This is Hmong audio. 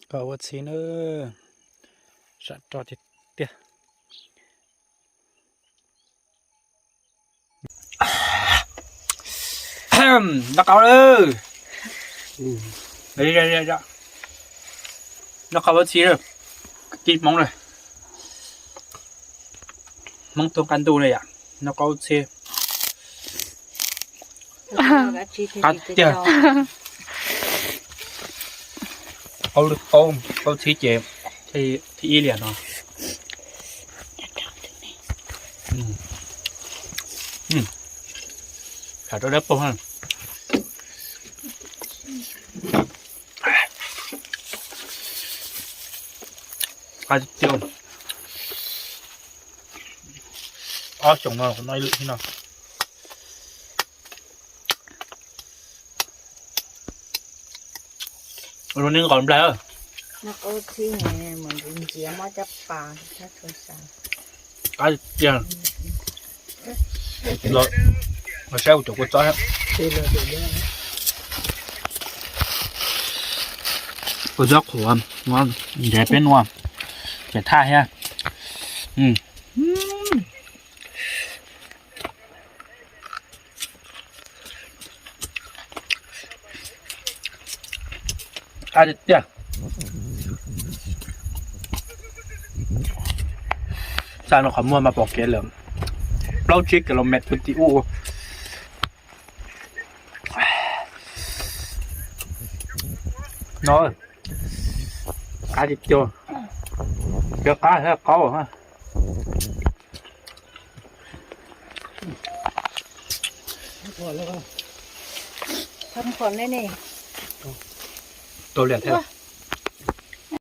Koj ua txhiv na, sam roj tiag tiag. Noj qab lawm. Noj qab ua txhiv, tib Hmoob na. Hmoob tuaj qab ntuj na yom, noj qab ua txhiv. Qab tiag. Qab lwj qaub, qab txhiv ces thib ib li no. Tham rau dawb paug. Qab tiag. Ob xyoos no kuv noj ib lwm thiab no. Ua rau neb nqos nplai. Qab tiag. Los saib kuv cov kua txob. Kua txob qhuav, nrhiav peb nua, ces thaj thiab. Qab tiag tiag. Xa no qhov muag mas pom kev lawm, plaub tsib kilomev puag tim ub. No, qab tiag tiag, cov qab thiab qaub. Tau liam thiab.